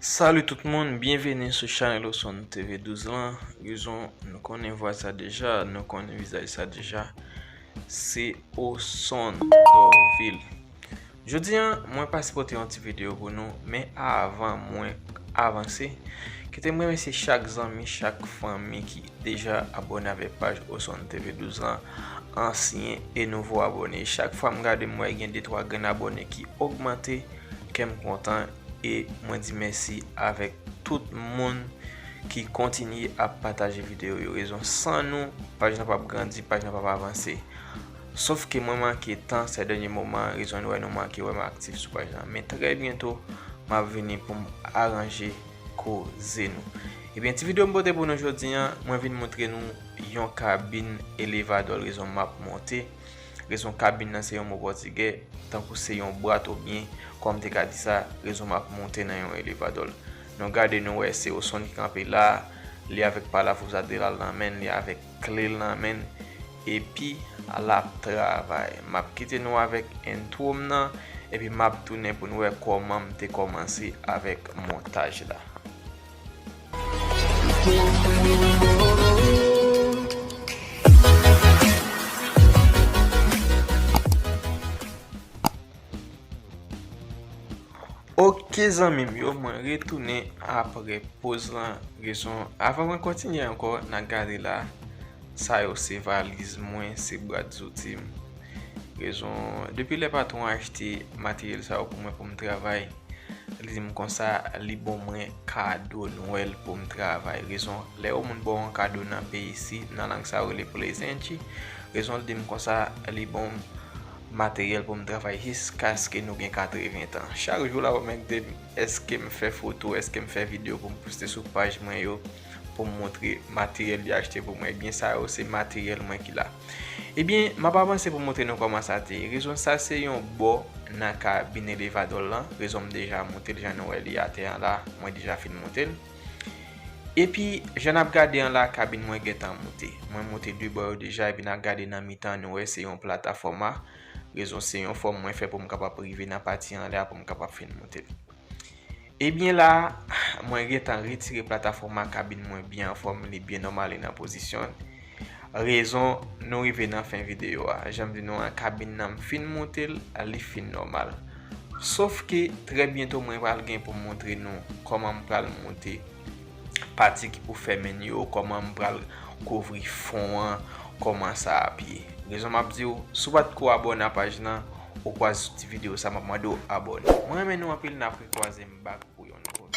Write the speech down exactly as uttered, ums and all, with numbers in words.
Salut tout moun, byenveni sou chanèl Oson TV douz lan. Rezon, nou konnen vwa sa deja, nou konnen vizaj sa deja. Se Oson Dorvil. Jodi a, mwen pase pote yon ti videyo pou nou, men avan mwen avanse, kite m remèsye chak zanmi, chak fanmi ki deja abòne avèk paj Oson TV douz lan, ansyen e nouvo abòne. Chak fwa m gade, m wè gen de twa grenn abòne ki ogmante, kè m kontan e mwen di mèsi avèk tout moun ki kontinye ap pataje videyo yo. Rezon, san nou, paj lan p ap grandi, paj lan p ap avanse. Sòf ke mwen manke tan sè dènye moman, rezon nou wè nou manke wè m aktif sou paj lan. Men trè byento, m ap vini pou m aranje koze nou. Ebyen, ti videyo m pote pou nou jodi a, mwen vin montre nou yon kabin elevadò, rezon m ap monte. Rezon, kabin nan se yon mo pòtigè, tankou se yon bwat oubyen, kòm te ka di sa, rezon m ap monte nan yon elevadò. Nou gade, nou wè se Oson ki kanpe la, li avèk palavou sa de la nan men l, li avèk kle l nan men l, epi l ap travay. M ap kite nou avèk entwo m nan, epi m ap tounen pou nou wè kòman m te kòmanse avèk montaj la. Ok, zanmi m yo, mwen retounen apre poz lan. Rezon, avan mwen kontinye ankò, n a gade la, sa yo se valiz mwen, se bwat zouti m. Rezon, depi lè patwon an achte materyèl sa yo pou mwen pou m travay, li di m konsa, li ban mwen kado Nwèl pou m travay. Rezon, lè yon moun ba w yon kado nan peyi isi, nan lang sa yo rele presente. Rezon, li di m konsa, li ban m materyèl pou m travay jiskaske nou gen katreven tan. Chak jou l ap mande m èske m fè foto, èske m fè videyo pou m poste sou paj mwen yo, pou m montre materyèl li achte pou mwen. Ebyen, sa yo se materyèl mwen ki la. Ebyen, m ap avanse pou m montre nou kòman sa te ye. Rezon, sa se yon bò nan kabin elevadò lan. Rezon, m deja monte l, jan nou wè li atè an la, mwen deja fin monte l. Epi, jan n ap gade an la, kabin mwen gentan monte. Mwen monte de bò yo deja, epi n ap gade nan mitan, nou wè se yon platafòma. Rezon, se yon fòm mwen fè pou m kapab rive nan pati anlè a, pou m kapab fin monte l. Ebyen la, mwen gentan retire platafòm a, kabin mwen byen anfòm, li byen nòmal, li nan pozisyon l. Rezon, nou rive nan fen videyo a. Jan m di nou an, kabin nan m fin monte l, li fin nòmal. Sòf ke trè byento mwen pral gen pou m montre nou kòman m pral monte pati ki pou fèmen yo, kòman m pral kouvri fon an, kòman sa ap ye. Rezon m ap di w, si w pa t ko abòne a paj lan, ou kwaze sou ti videyo sa, m ap mande w abòne. Mwen renmen nou anpil, n ap rekwaze m back pou yon nouvo